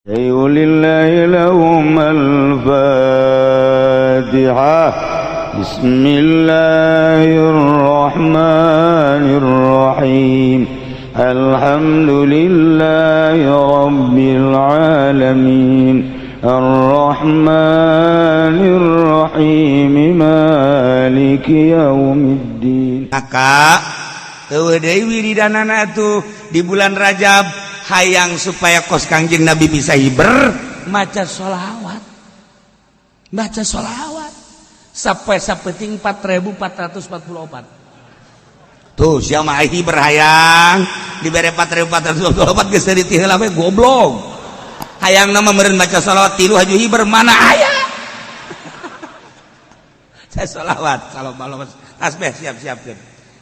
Lillahi lahum al-Fatihah. Bismillahirrahmanirrahim. Alhamdulillahi rabbil alamin. Arrahmanirrahim. Maliki yaumiddin. Maka eueuh deui wiridanana atuh di bulan Rajab hayang supaya kos Kangjeng Nabi bisa hiber maca sholawat, baca sholawat sampai sapeting 4444. Tuh siapa hiber hayang dibere 4444 geus dari ti heula we goblok. Hayang nama meureun maca sholawat tilu haju hiber mana aya. Saya sholawat salom-salom tasbih siap-siap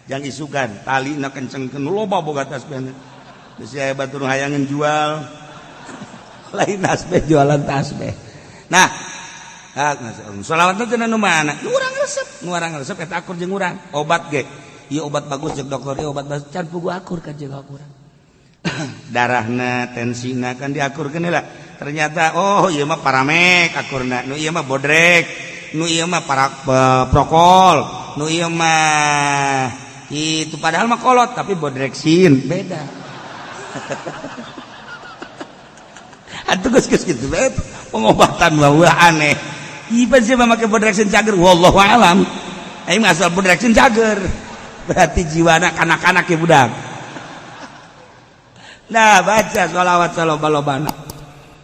jangan isukan talina kencengkeun loba boga tasbih. Bisi aya batur hayangan jual lain tasbih jualan tasbih. Nah, sholawat teh nu mana? Nu urang resep, nu urang resep eta akur jeung urang. Obat ge, ieu obat bagus jeung dokter, ieu obat bagus can pugu akur ka jeung urang. Darahna, tensina kan diakurkeun heula. Ternyata oh ieu mah paramek akurna, nu ieu mah bodrek, nu ieu mah prokol, nu ieu mah itu padahal mah kolot tapi bodreksin beda. Atuh geus geus kitu bae pengobatan mah aneh. Ieu sih mah make bodreksin cager wallahu alam. Aing mah asal bodreksin cager. Berarti jiwana kanak-kanak ya budak. Nah, baca sholawat saloba-lobana.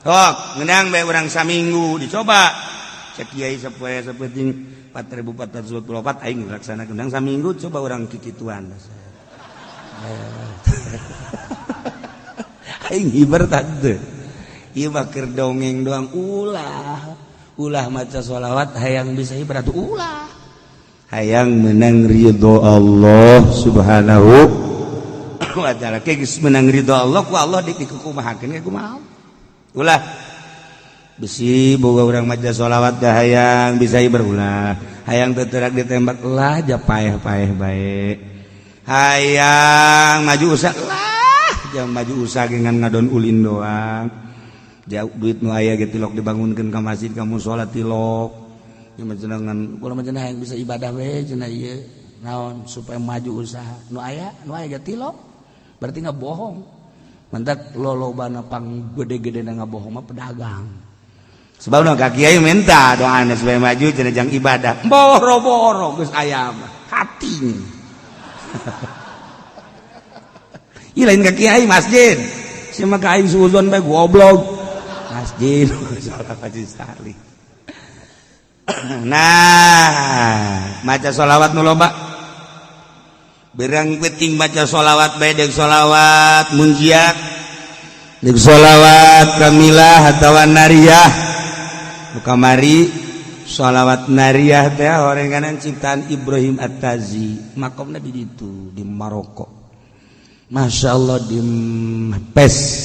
Sok, ngeunang bae urang saminggu dicoba. Cek kiai sapoe sapenting 4424 aing laksanakeun ngeunang saminggu coba urang kikituan. Aing hiber tante. Ieu mah keur dongeng doang ulah. Ulah maca sholawat hayang bisa hiber atuh ulah. Hayang menang ridho Allah Subhanahu wa taala. Ke geus menang ridho Allah ku Allah dikukumahakeun ge kumaha. Ulah besi boga urang maca sholawat dah hayang bisa hiber ulah. Hayang teu teurak ditembak lah ja paeh-paeh bae. Hayang maju usaha lah jangan maju usaha dengan ngadon ulin doang. Jauh duit nu aya ge tilok dibangunkeun ka masjid ka musala tilok. Ieu mah cenah kula mah cenah hayang bisa ibadah we cenah ieu naon supaya maju usaha. Nu aya ge tilok. Berarti ngabohong. Mantak lolobana pang gede-gede ngabohong mah pedagang. Sebab nu ka kiai minta doana supaya maju cenah jang ibadah. Boro-boro geus aya mah hati. Ih lain ka kiai masjid. Si mah ka aing suuzon bae goblok. Masjid salat haji sekali. Nah, maca sholawat nu loba. Berang penting maca sholawat bae deuk sholawat munjiat. Deuk sholawat kamilah atawa nariyah. Nu kamari sholawat nariyah teh horenganan ciptaan Ibrahim At-Tazi, makomna di ditu di Maroko. Masya Allah di Pes.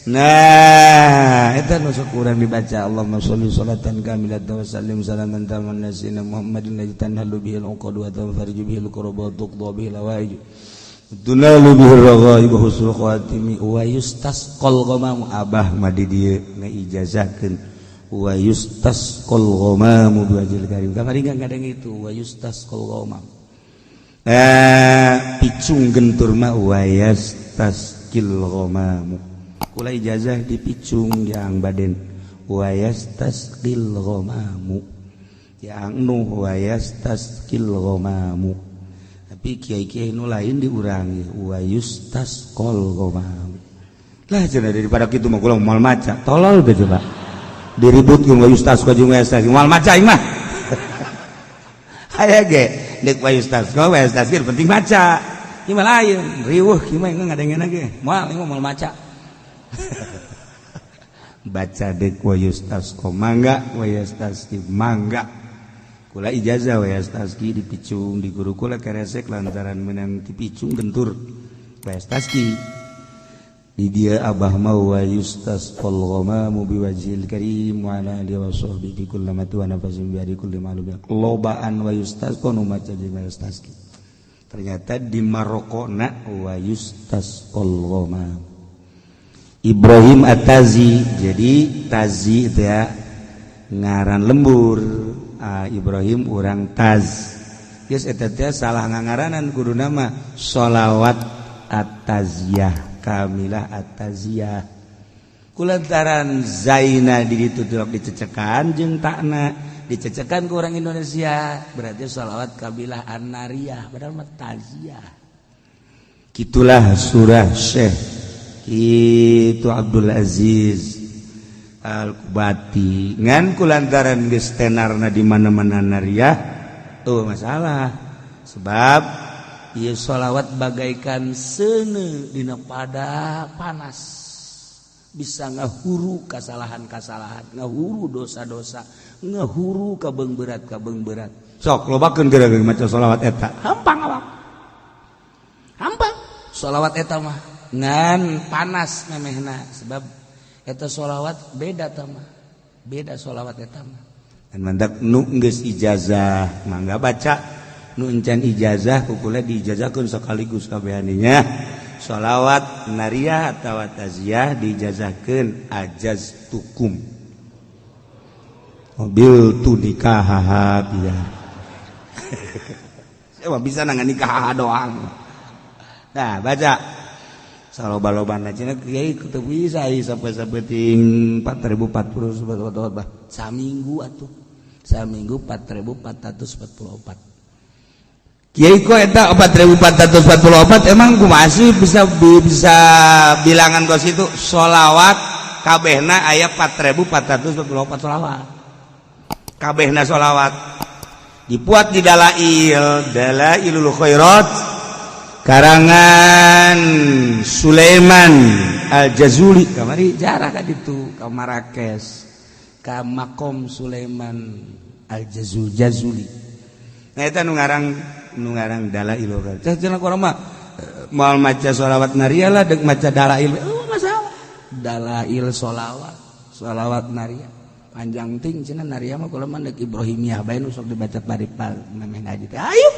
Nah, eta nu sok urang dibaca Allahumma sholli sholatan kamilatan wa sallim salaman taman ala sayyidina Muhammadin alladzi tanhalu bihil uqad wa tanfariju bihil kurab wa tuqda bihil hawaij tunalu bihir raghaib wa husnul khatimi wa yustasqal ghamamu. Abah mah di dieu ngaijazahkeun wa yustasqal ghamamu biwajhil karim. Kamari kadang itu wa yustasqal ghamam. Picung gentur mah wa yastasqil ghamamu. Kula ijazah di picung yang baden wa yastasqil ghamamu. Yang nuh wa yastasqil ghamamu. Tapi kiai-kiai nu lain diurangi wa yustasqal ghamamu. Lah cenah daripada kitu mah kula moal maca. Tolol teh coba. Diributkeun wa yustasqa jeung wa yastasqil moal maca aing mah. Aya ge deuk wa yustasqa wa yastasqil penting maca. Ieu mah lain, riweuh kieu mah ngadengeuna ge. Moal ieu mah moal maca. Baca dek wa yustasqa mangga wa yastasqi mangga. Kula ijazah wa yastasqi dipicung di guru kula keresek lantaran menang dipicung gentur wa yastasqi. Di dia abah mau wa yustasqal ghamamu biwajhil karim wa ala alihi wa sahbihi kullamati wa nafasin bi kulli ma'lum. Lobaan wa yustasqa nu maca jeung wa yustasqi. Ternyata di Maroko na wa yustasqal ghamam. Ibrahim At-Tazi. Jadi Tazi itu ya ngaran lembur. Ibrahim urang Taz. Geus eta teh salah ngangaranan kudu nama sholawat At-Taziyah, Kamilah At-Taziyah. Kulantaran Zaina di ditu tilok dicecekan jeung takna dicecekan ku orang Indonesia berarti sholawat Kabilah An-Nariyah padahal mah Taziyah. Kitulah surah Syekh itu Abdul Aziz Al-Kubati. Ngan kulantaran geus tenarna di mana-mana nariyah tuh masalah. Sebab ieu sholawat bagaikan seuneu dina pada panas, bisa ngahuru kasalahan-kasalahan, ngahuru dosa-dosa, ngahuru kabeung berat. Sok lobakeun geura maca sholawat eta. Hampang awak. Hampang sholawat eta mah ngan panas memehna sebab eta sholawat beda tama, beda sholawat eta mah. Dan mandak nu geus ijazah mangga baca, nu encan ijazah kukula diijazahkeun sekaligus kabehaninya. Sholawat nariyah atawa taziyah diijazahkeun ajaz tukum. Mobil tu nikah biar. Saya mah bisa nangan nikah doang. Nah, baca. Saloba-lobana cenah kiai teu bisa sampai sapeting 4044 bah. Saminggu atuh. Saminggu 4444. Kiai kok eta 4444 emang kumaha sih bisa bilangan kos itu sholawat kabehna aya 4444 sholawat. Kabehna sholawat dipuat di dalail, dalailul khairat karangan Sulaiman Al-Jazuli. Kamari jarah ka ditu ka Marrakesh ka makom Sulaiman Al-Jazuli. Nah eta nu ngarang dalailul khairat. Teh cenah urang mah moal maca sholawat nariyah lah deuk maca dalail. Oh masalah. Dalail sholawat, sholawat nariyah. Panjang ting cenah nariyah mah kula mah deuk Ibrahimiyah bae nu sok dibaca bari memeh ngaji teh. Ayo.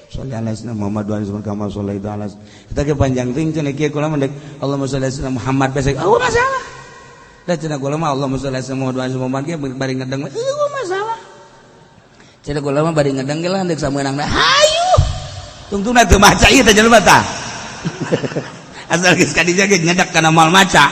Sholli ala sayyidina Muhammad wa ala kama shallaita ala. Kita ke panjang ting cenah kieu kula mah deuk Allahumma sholli ala sayyidina Muhammad bae. Oh masalah. Da cenah kula mah Allahumma sholli ala sayyidina Muhammad wa ala Muhammad ge bari ngedeng. Oh masalah. Cenah kula mah bari ngedeng ge lah deuk sameunangna. Hayu. Tungtungna teu maca ieu teh jelema tah. Asal geus ka dinya ge nyedak kana moal maca.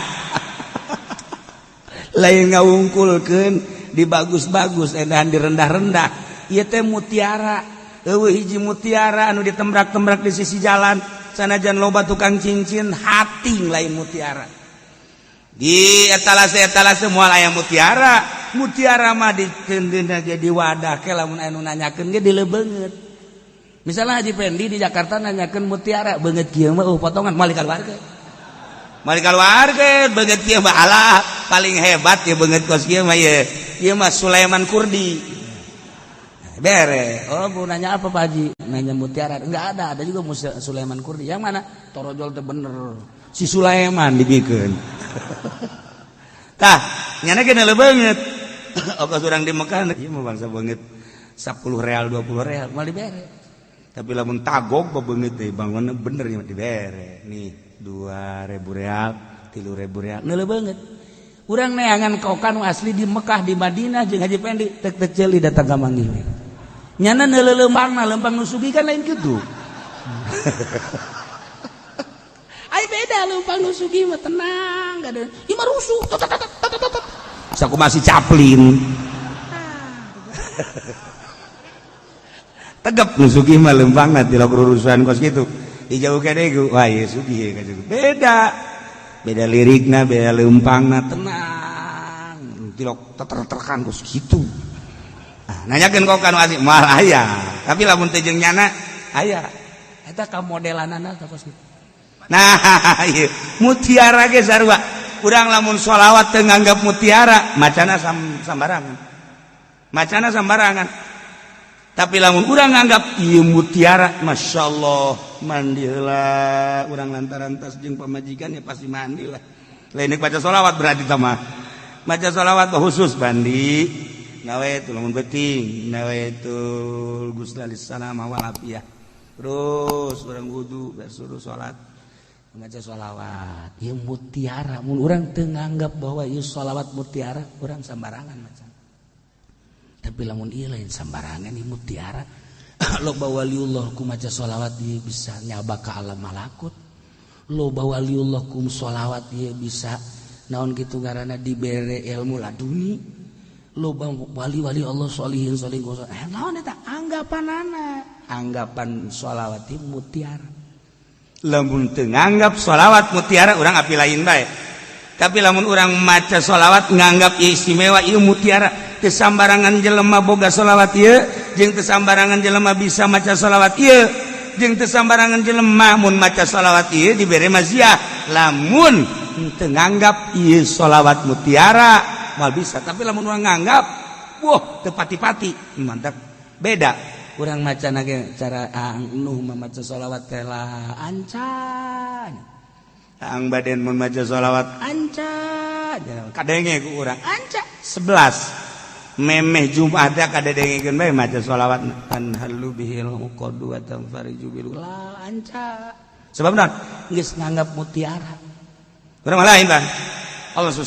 Lain ngawungkulkeun dibagus-bagus edahan direndah-rendah. Ieu teh mutiara. Eueuh hiji mutiara anu ditembrak-tembrak di sisi jalan sanajan loba tukang cincin hating lain mutiara. Di etalase moal aya mutiara. Mutiara mah dikeundeuna ge di wadah ke lamun anu nanyakeun ge dileubeungeut. Misalnya Haji Pendi di Jakarta nanyakeun mutiara beungeut kieu mah potongan moal dikaluarkeun. Moal dikaluarkeun beungeut kieu mah alah paling hebat ya beungeut kos kieu mah ye. Ieu mah Sulaiman Kurdi. Bere. Oh, bu nanya apa Pak Haji? Nanya mutiara. Enggak ada, ada juga Sulaiman Kurdi. Yang mana? Torojol teh bener. Si Sulaiman dibikeun. Tah, nyana ge neuleuh beungeut. Okos urang di Mekah ieu mah bangsa beungeut 10 real 20 real moal dibere. Tapi lamun tagog beungeut teh bangunna bener nya dibere. Nih, 2000 real, 3000 real. Neuleuh beungeut. Urang neangan kokan asli di Mekah di Madinah jeung Haji Pendi tek-tek ceuli datang ka manggih. Nyana neuleuh lempangna lempang nu sugih kan lain kitu. Ai beda lempang nu sugih mah tenang gak ada. Ieu mah rusuh. Saku masih Chaplin. Tegep nu sugih mah lempangna tilok rurusuhan kos kitu. Dijauh kene ku wah ieu sugih ka beda. Beda lirikna, beda lempangna tenang. Tilok teter-terkan kos kitu. Nah, nanyakeun kok kanu asli moal aya. Tapi lamun teu jeung nyana aya. Eta ka modelanana tah kos kitu. Nah, ieu mutiara ge sarua. Urang lamun sholawat teu nganggap mutiara, macana sambarangan. Macana sambarangan. Tapi lamun urang nganggap ieu mutiara, masyaallah, mandi heula urang lantaran tas jeung pamajikan ya pasti mandi lah. Lain baca sholawat berarti tah mah. Baca sholawat khusus mandi. Nawaitu lamun beuting, nawaitul ghusla lissalama wal afiyah. Terus urang wudu, beres salat. Maca sholawat ieu mutiara. Mun urang teu nganggap bahwa ieu sholawat mutiara, urang sambarangan maca. Tapi lamun ieu lain sambarangan, ieu mutiara. Loba waliullah ku maca sholawat ieu bisa nyaba ka alam malakut. Loba waliullah ku sholawat ieu bisa naon kitu ngaranna dibere ilmu laduni. Loba wali-wali Allah sholihin sholihin. Naon eta anggapanana? Anggapan sholawat ieu mutiara. Lamun teu nganggap sholawat mutiara, urang api lain bae. Tapi lamun urang maca sholawat nganggap istimewa ieu mutiara, teu sambarangan jelema boga sholawat ieu, jeung teu sambarangan jelema bisa maca sholawat ieu, jeung teu sambarangan jelema mun maca sholawat ieu dibere maziah. Lamun teu nganggap ieu sholawat mutiara moal bisa. Tapi lamun urang nganggap, wah, teu pati-pati, mantap, beda. Kurang maca nage cara Ang Nuh memaca sholawat teh lah anca. Ang Baden mun maca sholawat anca, kadenge ku urang anca 11 memeh Jumat teh kadengekeun bae maca sholawat tanhalu bihil uqadu wa tanfariju bil la anca. Sebab naon? Geus nganggap mutiara. Urang mah lain, Bang. Allah Allah.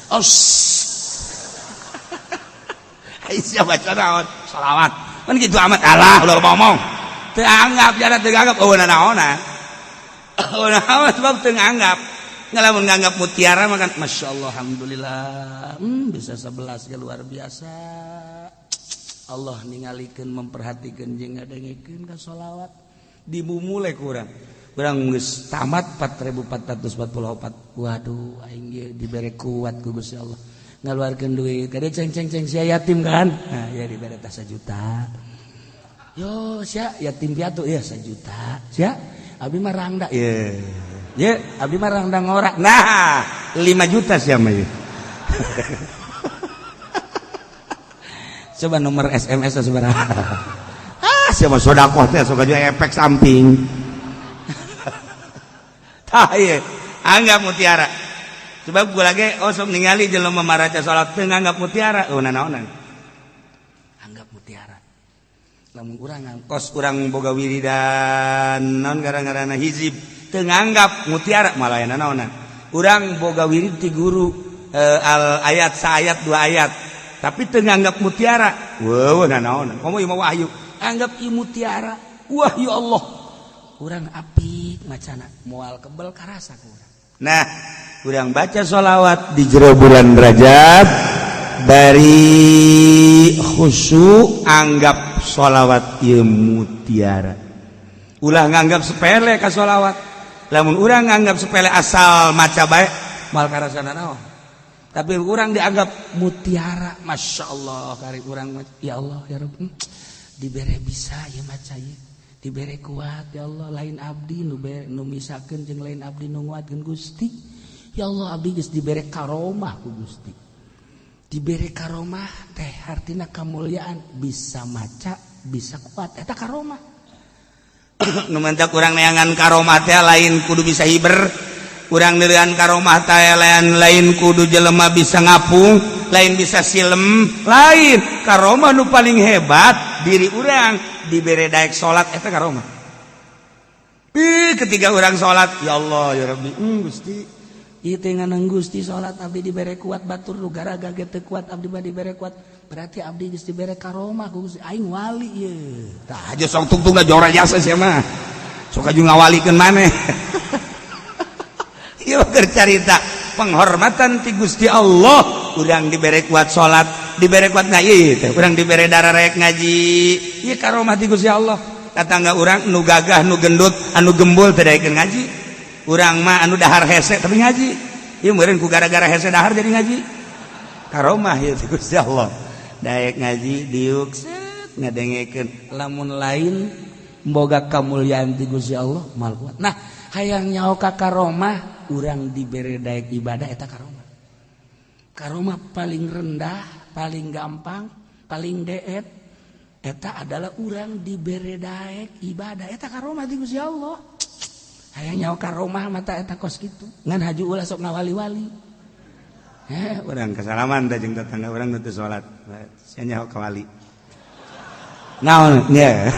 Oh, siapa baca naon? Salawat. Kan gitu amat Allah udah ngomong. Teu anggap jara teu anggap eueuh naonan. Eueuh naon sebab teu nganggap. Ngalamun nganggap mutiara mah kan masyaallah alhamdulillah. Bisa 11 ge luar biasa. Allah ningalikeun, memperhatikeun jeung ngadengekeun ka salawat. Dimumule kurang. Urang geus tamat 4444. Waduh, aing ge dibere kuat ku Gusti Allah. Ngaluarkeun duit kade ceng ceng ceng sia yatim kan. Nah, ya dibere tah 1 juta. Yo sia yatim piatu ya 1 juta. Sia abdi mah rangda. Ye. Ye, abdi mah rangda ngorak. Nah, 5 juta sia mah ye. Coba nomor SMS sabaraha? Ah, sia mah sedekah teh sok aja efek samping. Tah ieu, anggap mutiara. Sebab gua lagi oh sok ningali jelema maraca salat teu nganggap mutiara, oh nanaonan. Anggap mutiara. Lamun urang kos urang boga wiridan naon gara-garana hizib teu nganggap mutiara malah nanaonan. Urang boga wirid ti guru al ayat saayat dua ayat, tapi teu nganggap mutiara. Weuh nanaonan. Komo ieu mah wahyu. Anggap ieu mutiara. Wah ya Allah. Urang apik macana moal kebel karasa ku urang. Nah, urang baca sholawat di jero bulan Rajab bari khusyuk, anggap sholawat ieu mutiara. Ulah nganggap sepele ka sholawat. Lamun urang nganggap sepele asal maca bae moal karasana naon. Tapi urang dianggap mutiara, masya Allah, kari urang ya Allah ya Rabb, dibere bisa ieu maca ieu. Dibere kuat ya Allah, lain abdi nu nu misakeun jeung lain abdi nu nguatkeun Gusti. Ya Allah, abdi geus dibere karomah ku Gusti. Dibere karomah teh hartina kamuliaan, bisa maca, bisa kuat, eta karomah. Nu mantak urang neangan karomah teh lain kudu bisa hiber. Urang neangan karomah teh lain kudu jelema bisa ngapung, lain bisa silem, lain. Karomah nu paling hebat diri urang dibere daek salat, eta karomah. Ih, ketika urang salat, ya Allah ya Rabbi, Gusti, ieu teh nganang Gusti salat abdi dibere kuat, batur nu garaga ge teu kuat abdi mah dibere kuat, berarti abdi geus dibere karomah ku Gusti, aing wali ieu. Tah aja sok tungtung da jora jasa sia mah. Sok aju ngawalikeun maneh. Ieu keur carita penghormatan ti Gusti Allah, urang dibere kuat salat, dibere kuat ngaji teh, urang dibere darah rek ngaji, ieu karomah ti Gusti Allah. Tatangga urang nu gagah, nu gendut, anu gembul teu daekeun ngaji. Urang mah anu dahar hese tapi ngaji. Ieu meureun ku gara-gara hese dahar jadi ngaji. Karomah ieu ti Gusti Allah. Daek ngaji diuk set ngadengekeun. Lamun lain boga kamulyaan ti Gusti Allah moal kuat. Nah, hayang nyaho ka karomah, urang dibere daek ibadah eta karomah. Karomah paling rendah, paling gampang, paling deet eta adalah urang dibere daek ibadah, eta karomah ti Gusti Allah. Hayang nyaho karomah mata eta kos kitu. Ngan haju ulah sok ngawali-wali. Urang kasalaman teh jeung tetangga urang nu teu salat. Sia nyaho ka wali. Naon nya?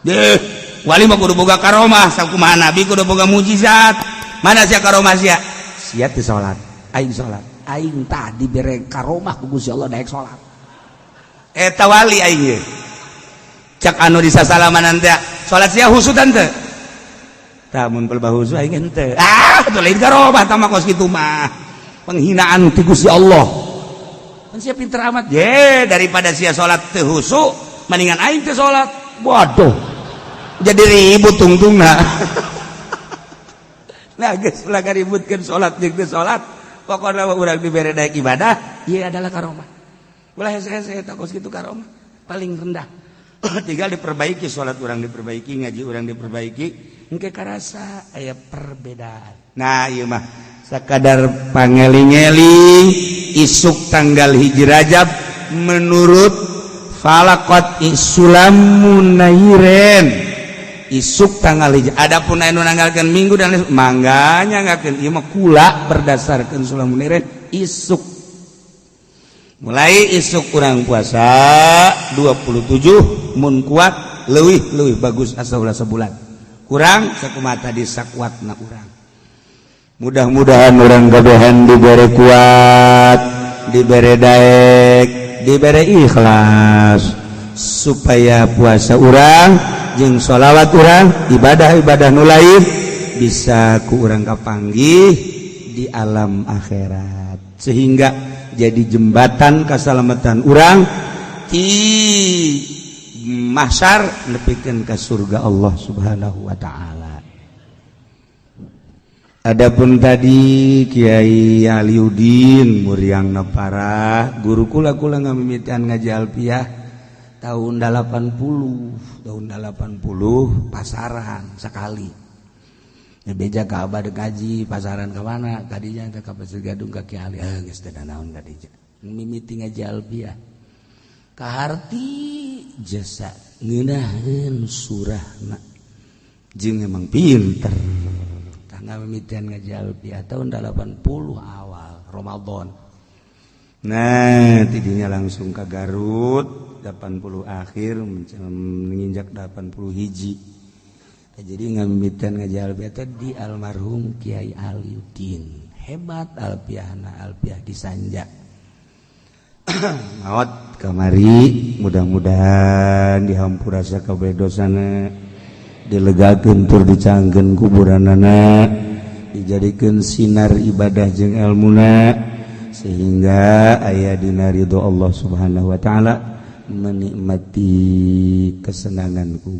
Deh, wali mah kudu boga karomah, sakumaha nabi kudu boga mujizat. Mana sia karomah sia? Sia teu salat, aing salat. Aing tah dibere karomah ku Gusti Allah daek salat. Eta wali aing ye. Cak anu disasalaman teh, salat sia husu teu? Tah mun pelbah husu aing henteu. Ah, teu lain karomah tah mah kos kitu mah. Penghinaan ti Gusti Allah. Kan sia pinter amat. Ye, daripada sia salat teu husu, mendingan aing teu salat. Waduh. Jadi ribut tungtungna. Nah, geus ulah ributkeun salat jeung teu salat. Pokokna mah urang dibere daek ibadah, ieu adalah karomah. Ulah hese-hese eta kos kitu karomah. Paling rendah. Tinggal diperbaiki salat urang diperbaiki, ngaji urang diperbaiki, engke karasa aya perbedaan. Nah, ieu mah sakadar pangeling-eling isuk tanggal 1 Rajab menurut falakot Sulamun Nairen isuk tanggal 1. Adapun anu nanggalkeun minggu dan mangga nyanggakeun, ieu mah kula berdasarkan Sulamun Nairen isuk, mulai isuk kurang puasa 27 mun kuat, leuwih leuwih bagus asa ulah sebulan kurang sakumaha tadi sakuatna urang. Mudah-mudahan urang kabehan dibere kuat, dibere daek, dibere ikhlas supaya puasa urang jeung sholawat urang, ibadah-ibadah nu lain bisa ku urang kapanggih di alam akhirat sehingga jadi jembatan keselamatan urang di mahsyar nepikeun ka surga Allah Subhanahu wa taala. Adapun tadi Kiai Aliudin muriang parah guru kula, kula ngamimitian ngaji alfiah tahun 80, tahun 80 pasaran sekali ya, beja ka abah ngaji pasaran ke mana tadinya teh ka Pasir Gadung ka Kiai Ali. Ah, geus teu naon kadinya mimiti ngaji alfiah kaharti jasa ngeunaheun surahna jeung emang pinter. Tanggal mimitian ngaji alfiah tahun 80 awal Ramadan. Nah, tidinya langsung ke Garut 80 akhir menginjak 80 hiji. Nah, jadi ngamimitian ngaji alfiah teh di almarhum Kiai Aliudin. Hebat alfiahna, alfiah disanja. Maot kamari, mudah-mudahan dihampura sakabeh dosana, dilegakeun tur dicangkeun kuburanana, dijadikeun sinar ibadah jeung ilmuna sehingga aya dina ridho Allah Subhanahu wa taala, menikmati kesenangan ku